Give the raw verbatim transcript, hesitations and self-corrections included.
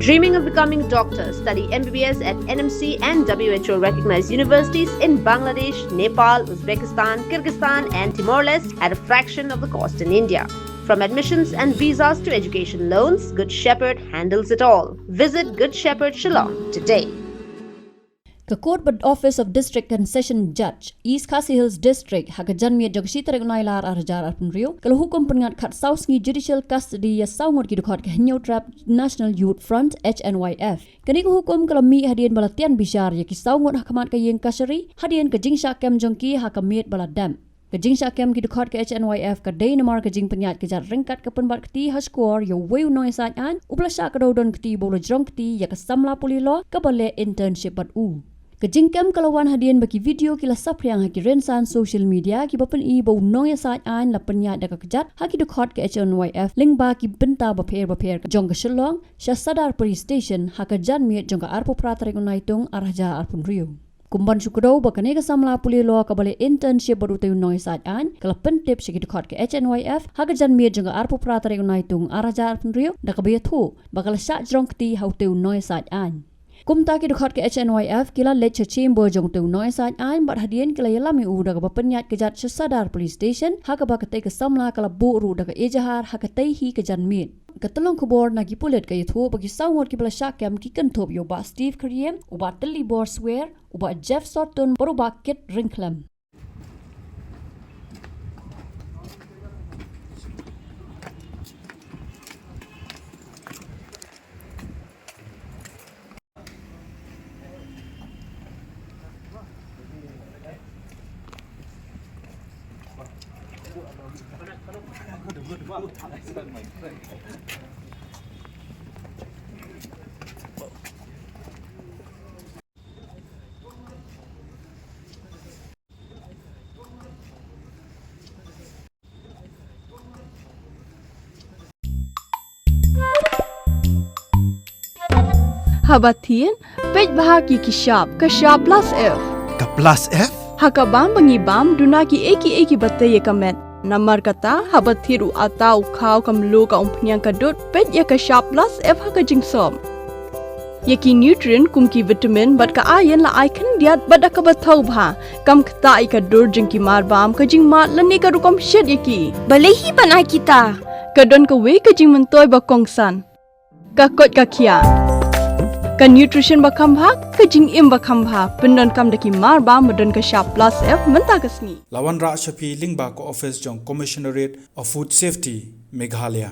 Dreaming of becoming a doctor? Study M B B S at N M C and W H O recognized universities in Bangladesh, Nepal, Uzbekistan, Kyrgyzstan, and Timor Leste at a fraction of the cost in India. From admissions and visas to education loans, Good Shepherd handles it all. Visit Good Shepherd Shillong today. Ka Court bad Office of District and Session Judge, East Khasi Hills District, ha ka janmiet jong ka shi tarik u Nailar ar hajar arphew hynriew, ka la hukum pynngat khatsaw sngi judicial custody ïa saw ngut ki dkhot ka Hynñiewtrep National Youth Front, H N Y F. Kane ka hukum ka la mih hadien ba la tian bishar ïa ki saw ngut ha khmat ka ïing kashari, hadien ka jingshah kem jong ki ha ka miet ba la dep. Ka jingshah kem ki dkhot ka H N Y F ka dei namar ka jingpynïaid ka jait ryngkat ka pynbat kti ha shkor ïa uwei u nongïasaid aiñ uba la shah kdew don kti ba u la jrong kti ïa ka samla pule law kaba leh internship bad u. Ka jingkem ka la wan hadien ba ki video ki la saphriang ha ki rynsan social media kiba pyni ba u nongïasaid aiñ la pynïaid da ka kjat ha ki dkhot ka H N Y F lyngba ki bynta bapher bapher jong ka Shillong sha Sadar Police Station ha ka janmiet jong ka arphew phra tarik u Naitung ar hajar arphew hynriew. Kum ban shu kdew ba kane ka samla pule law kaba leh internship bad utei u nongïasaid aiñ ka la pyntip sha ki dkhot ka H N Y F ha ka janmiet jong ka arphew phra tarik u Naitung ar hajar arphew hynriew da kaba ïathuh ba ka la shah jrong kti ha utei u nongïasaid aiñ. Kumta ki dkhot ka H N Y F ki la leit sha chamber jong utei u nongïasaid aiñ bad hadien ki la ïalam ïa u da kaba pynïaid ka jait sha Sadar Police Station ha kaba katei ka samla ka la buh ruh da ka ejahar ha katei hi ka janmiet. Ka tyllong khubor na ki pulit ka ïathuh ba ki saw ngut kiba la shah kem ki kynthup ïa u Bah Steve Kyriem, u Bah Tillibor Swer, u Bah Jeff Sottun bad u Bah Kit Ryngkhlem. Haba thied, peit bha ïa ki shap, ka shap plus F. Ka plus F? Ha ka bam ba ngi bam, duna kiei kiei kiba tei ïa ka met. Namar kata, haba thied u atta, u khaw, ka mluh, ka umphniang, ka dud, peit ïa ka shap plus F ha ka jingsop. Ïa ki nutrient kum ki vitamin bad ka iron la ai khyndiat bad da kaba thaw bha. Kam ktah ïa ka dur jong ki marbam, ka jingmad lane ka rukom shet ïa ki. Balei hi ban ai kita? Ka don kawei ka jingmyntoi ba kongsan. Ka koit ka khiah. Ka nutrition ba kham bha, ka jingim ba kham bha. Pyndonkam da ki marbam ba don ka shap plus F mynta ka sngi. La wanrah sha phi lyngba ka office jong Commissionerate of Food Safety, Meghalaya.